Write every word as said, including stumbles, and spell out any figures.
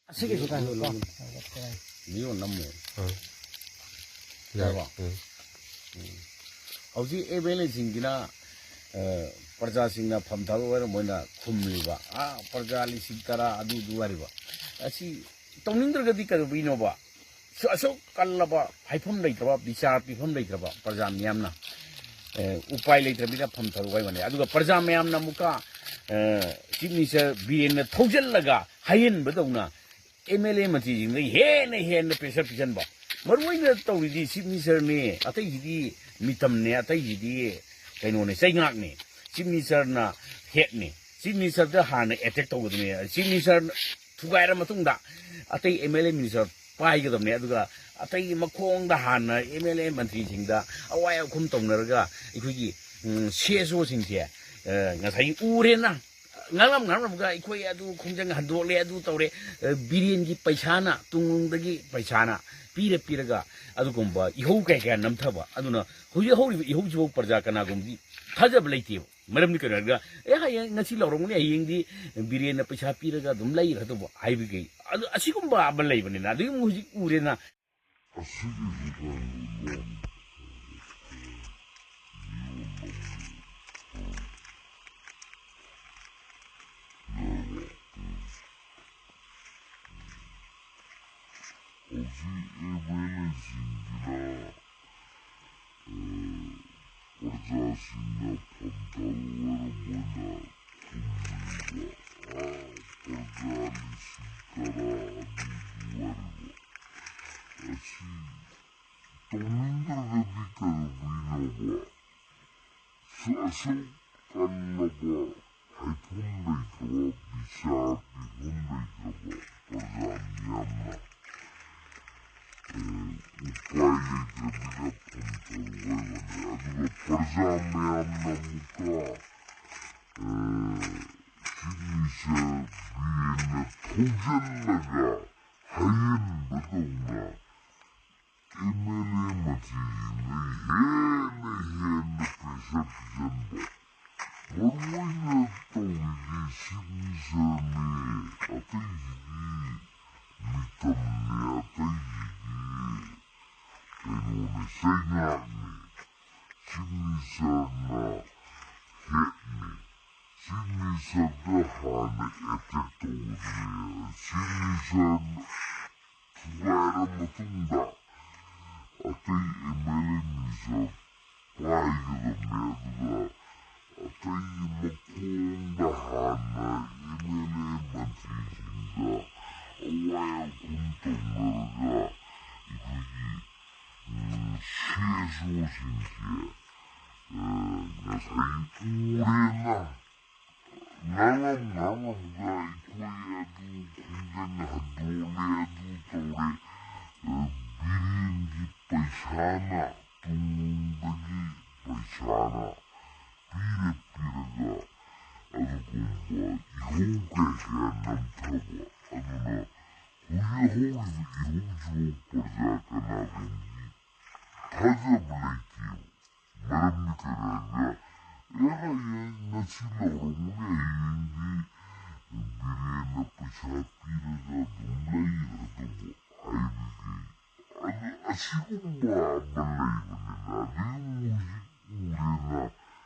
ꯑꯁꯤꯒꯤꯁꯨ ꯀꯩꯅꯣ ꯀꯣ꯫ ꯃꯤꯑꯣ ꯅꯝꯃꯣ꯫ ꯑꯥ꯫ ꯌꯥꯔꯕꯣ? ꯎꯝ꯫ ꯍꯧꯖꯤꯛ ꯑꯦꯝ ꯑꯦꯜ ꯑꯦꯁꯤꯡꯁꯤꯅ ꯄ꯭ꯔꯖꯥꯁꯤꯡꯅ ꯐꯝ ꯊꯥꯗꯣꯛ ꯍꯥꯏꯔ ꯃꯣꯏꯅ ꯈꯨꯝꯂꯤꯕ, ꯑꯥ, ꯄ꯭ꯔꯖꯥ ꯂꯤꯁꯤꯡ ꯇꯔꯥ ꯑꯗꯨꯗꯨ ꯍꯥꯏꯔꯤꯕ꯫ ꯑꯁꯤ ꯇꯧꯅꯤꯡꯗ꯭ꯔꯒꯗꯤ ꯀꯩꯗꯧꯕꯩꯅꯣꯕ? ꯁꯨ- ꯑꯁꯨꯛ ꯀꯜꯂꯕ, ꯍꯥꯏꯐꯝ ꯂꯩꯇ꯭ꯔꯕ, ꯕꯤꯆꯥꯔ ꯄꯤꯐꯝ ꯂꯩꯇ꯭ꯔꯕ ꯄ꯭ꯔꯖꯥ ꯃꯤꯌꯥꯝꯅ, ꯑꯦ, ꯎꯄꯥꯏ ꯂꯩꯇ꯭ꯔꯕꯅꯤꯅ ꯐꯝ ꯊꯥꯗꯣꯛ ꯍꯥꯏꯕꯅꯦ꯫ ꯑꯗꯨꯒ ꯄ꯭ꯔꯖꯥ ꯃꯌꯥꯝꯅ ꯑꯃꯨꯛꯀ, ꯑꯦ, ꯆꯤꯐ ꯃꯤꯅꯤꯁꯇꯔ ꯕꯤꯔꯦꯟꯅ ꯊꯧꯖꯤꯜꯂꯒ ꯍꯥꯏꯍꯟꯕꯗꯧꯅ ꯑꯦꯝ ꯑꯦꯜ ꯑꯦ ꯃꯟꯇ꯭ꯔꯤꯁꯤꯡꯗ ꯍꯦꯟꯅ ꯍꯦꯟꯅ ꯄ꯭ꯔꯦꯁꯔ ꯄꯤꯁꯟꯕ꯫ ꯃꯔꯨ ꯑꯣꯏꯅ ꯇꯧꯔꯤꯗꯤ ꯆꯤꯐ ꯃꯤꯅꯤꯁꯇꯔꯅꯤ, ꯑꯇꯩꯁꯤꯗꯤ ꯃꯤꯇꯝꯅꯦ, ꯑꯇꯩꯁꯤꯗꯤ ꯀꯩꯅꯣꯅꯦ, ꯆꯩꯉꯥꯛꯅꯦ꯫ ꯆꯤꯐ ꯃꯤꯅꯤꯁꯇꯔꯅ ꯍꯦꯠꯅꯤ꯫ ꯆꯤꯐ ꯃꯤꯅꯤꯁꯇꯔꯗ ꯍꯥꯟꯅ ꯑꯦꯇꯦꯛ ꯇꯧꯒꯗꯕꯅꯤ꯫ ꯆꯤꯐ ꯃꯤꯅꯤꯁꯇꯔ ꯊꯨꯒꯥꯏꯔ ꯃꯇꯨꯡꯗ ꯑꯇꯩ ꯑꯦꯝ ꯑꯦꯜ ꯑꯦ ꯃꯤꯅꯤꯁꯇꯔ ꯄꯥꯏꯒꯗꯕꯅꯤ꯫ ꯑꯗꯨꯒ ꯑꯇꯩ ꯃꯈꯣꯡꯗ ꯍꯥꯟꯅ ꯑꯦꯝ ꯑꯦꯜ ꯑꯦ ꯃꯟꯇ꯭ꯔꯤꯁꯤꯡꯗ ꯑꯋꯥꯏ ꯑꯈꯨꯝ ꯇꯧꯅꯔꯒ ꯑꯩꯈꯣꯏꯒꯤ ꯁꯤ ꯑꯦꯁ ꯑꯣꯁꯤꯡꯁꯦ ꯉꯁꯥꯏꯒꯤ ꯎꯔꯦꯅ ꯉꯥꯡꯂꯝ ꯉꯥꯡꯂꯝꯒ ꯑꯩꯈꯣꯏ ꯑꯗꯨ ꯈꯣꯡꯖꯪ ꯍꯟꯗꯣꯛꯂꯦ, ꯑꯗꯨ ꯇꯧꯔꯦ, ꯕꯤꯔꯦꯟꯒꯤ ꯄꯩꯁꯥꯅ, ꯇꯨꯡꯗꯒꯤ ꯄꯩꯁꯥꯅ ꯄꯤꯔ ꯄꯤꯔꯒ ꯑꯗꯨꯒꯨꯝꯕ ꯏꯍꯧ ꯀꯌꯥ ꯀꯌꯥ ꯅꯝꯊꯕ꯫ ꯑꯗꯨꯅ ꯍꯧꯖꯤꯛ ꯍꯧꯔꯤꯕ ꯏꯍꯧꯁꯤꯐꯥꯎ ꯄ꯭ꯔꯖꯥ ꯀꯅꯥꯒꯨꯝꯕꯗꯤ ꯊꯥꯖꯕ ꯂꯩꯇꯦꯕ꯫ ꯃꯔꯝꯗꯤ ꯀꯩꯅꯣ ꯍꯥꯏꯔꯒ, ꯑꯦ, ꯍꯌꯦꯡ ꯉꯁꯤ ꯂꯧꯔꯝꯒꯅꯤ, ꯍꯌꯦꯡꯗꯤ ꯕꯤꯔꯦꯟꯅ ꯄꯩꯁꯥ ꯄꯤꯔꯒ ꯑꯗꯨꯝ ꯂꯩꯈ꯭ꯔꯗꯧꯕ ꯍꯥꯏꯕꯒꯤ ꯑꯗꯨ ꯑꯁꯤꯒꯨꯝꯕ ꯑꯃ ꯂꯩꯕꯅꯤꯅ ꯑꯗꯨꯒꯤ ꯑꯃꯨꯛ ꯍꯧꯖꯤꯛ ꯎꯔꯦꯅ꯫ ꯑꯁꯤꯒꯤꯁꯨ ꯀꯩꯅꯣ ꯂꯣꯟ ꯍꯧꯖꯤꯛ ꯑꯦꯝ ꯑꯦꯜ ꯑꯦꯁꯤꯡꯁꯤꯅ ꯄ꯭ꯔꯖꯥꯁꯤꯡꯅ ꯐꯝ ꯊꯥꯗꯣꯛ ꯍꯥꯏꯔ ꯃꯣꯏꯅ ꯈꯨꯝꯂꯤꯕ, ꯑꯥ, ꯄ꯭ꯔꯖꯥ ꯂꯤꯁꯤꯡ ꯇꯔꯥ ꯑꯗꯨꯗꯨ ꯍꯥꯏꯔꯤꯕ ꯑꯁꯤ ꯇꯧꯅꯤꯡꯗ꯭ꯔꯒꯗꯤ ꯀꯩꯗꯧꯗꯣꯏꯅꯣꯕ? ꯁꯨ ꯑꯁꯨꯛ ꯀꯜꯂꯕ ꯍꯥꯏꯐꯝ ꯂꯩꯇ꯭ꯔꯕ, ꯕꯤꯆꯥꯔ ꯄꯤꯐꯝ ꯂꯩꯇ꯭ꯔꯕ ꯄ꯭ꯔꯖꯥ ꯃꯤꯌꯥꯝꯅ, ꯑꯦ, ꯎꯄꯥꯏ ꯂꯩꯇ꯭ꯔꯕꯅꯤꯅ ꯐꯝ ꯊꯥꯗꯣꯛ ꯍꯥꯏꯕꯅꯦ꯫ ꯑꯗꯨꯒ ꯄ꯭ꯔꯖꯥ ꯃꯌꯥꯝꯅ ꯑꯃꯨꯛꯀ, ꯑꯦ, ꯆꯤꯐ ꯃꯤꯅꯤꯁꯇꯔ ꯕꯤꯔꯦꯟꯅ ꯊꯧꯖꯤꯜꯂꯒ ꯍꯥꯏꯍꯟꯕꯗꯧꯅ ꯑꯦꯝ ꯑꯦꯜ ꯑꯦ ꯃꯟꯇ꯭ꯔꯤꯁꯤꯡꯗ ꯍꯦꯟꯅ ꯍꯦꯟꯅ ꯄ꯭ꯔꯦꯁꯔ ꯄꯤꯁꯟꯕ꯫ ꯃꯔꯨꯑꯣꯏꯅ ꯇꯧꯔꯤꯗꯤ ꯆꯤꯐ ꯃꯤꯅꯤꯁꯇꯔꯅꯦ, ꯑꯇꯩꯁꯤꯗꯤ ꯑꯇꯩꯁꯤꯗꯤ ꯀꯩꯅꯣꯅꯤ, ꯆꯩꯉꯥꯛꯅꯤ꯫ ꯆꯤꯞ ꯃꯤꯅꯤꯁꯇꯔꯅ ꯍꯦꯠꯅꯤ꯫ ꯆꯤꯞ ꯃꯤꯅꯤꯁꯇꯔꯗ ꯍꯥꯟꯅ ꯑꯦꯇꯦꯛ ꯇꯧꯒꯗꯕꯅꯤ꯫ ꯆꯤꯞ ꯃꯤꯅꯤꯁꯇꯔ ꯊꯨꯒꯥꯏꯔ ꯃꯇꯨꯡꯗ ꯑꯇꯩ ꯑꯦꯝ ꯑꯦꯜ ꯑꯦ ꯃꯤꯅꯤꯁꯇꯔ ꯄꯥꯏꯒꯗꯕꯅꯦ꯫ ꯑꯗꯨꯒ ꯑꯇꯩꯒꯤ ꯃꯈꯣꯡꯗ ꯍꯥꯟꯅ ꯑꯦꯝ ꯑꯦꯜ ꯑꯦ ꯃꯟꯇ꯭ꯔꯤꯁꯤꯡꯗ ꯑꯋꯥꯏ ꯑꯈꯨꯝ ꯇꯧꯅꯔꯒ ꯑꯩꯈꯣꯏꯒꯤ, ꯎꯝ, ꯁꯤ ꯑꯦꯁ ꯑꯣꯁꯤꯡꯁꯦ, ꯑ, ꯉꯁꯥꯏꯒꯤ ꯎꯔꯦꯅ ꯉꯥꯡꯉꯝ ꯉꯥꯡꯉꯝꯒ ꯑꯩꯈꯣꯏ ꯑꯗꯨ ꯈꯣꯡꯖꯪ ꯍꯟꯗꯣꯛꯂꯦ, ꯑꯗꯨ ꯇꯧꯔꯦ꯫ ꯑ, ꯕꯤꯔꯦꯟꯒꯤ ꯄꯩꯁꯥꯅ, ꯇꯨꯡꯂꯣꯝꯗꯒꯤ ꯄꯩꯁꯥꯅ ꯄꯤꯔ ꯄꯤꯔꯒ ꯑꯗꯨꯒꯨꯝꯕ ꯏꯍꯧ ꯀꯌꯥ ꯀꯌꯥ ꯅꯝꯊꯕ꯫ ꯑꯗꯨꯅ ꯍꯧꯖꯤꯛ ꯍꯧꯔꯤꯕ ꯏꯍꯧꯁꯤꯕꯨ ꯄ꯭ꯔꯖꯥ ꯀꯅꯥꯒꯨꯝꯒꯤ ꯊꯥꯖꯕ ꯂꯩꯇꯦꯕ꯫ ꯃꯔꯝꯗꯤ ꯀꯩꯅꯣ ꯍꯥꯏꯕꯗ, ꯑꯦ, ꯍꯌꯦꯡ ꯉꯁꯤ ꯂꯧꯔꯝꯃꯒ ꯍꯌꯦꯡꯗꯤ ꯕꯤꯔꯦꯟꯅ ꯄꯩꯁꯥ ꯄꯤꯔꯒ ꯑꯗꯨꯝ ꯂꯩꯈ꯭ꯔꯗꯕ ꯍꯥꯏꯕꯒꯤ, ꯑꯗꯨ, ꯑꯁꯤꯒꯨꯝꯕ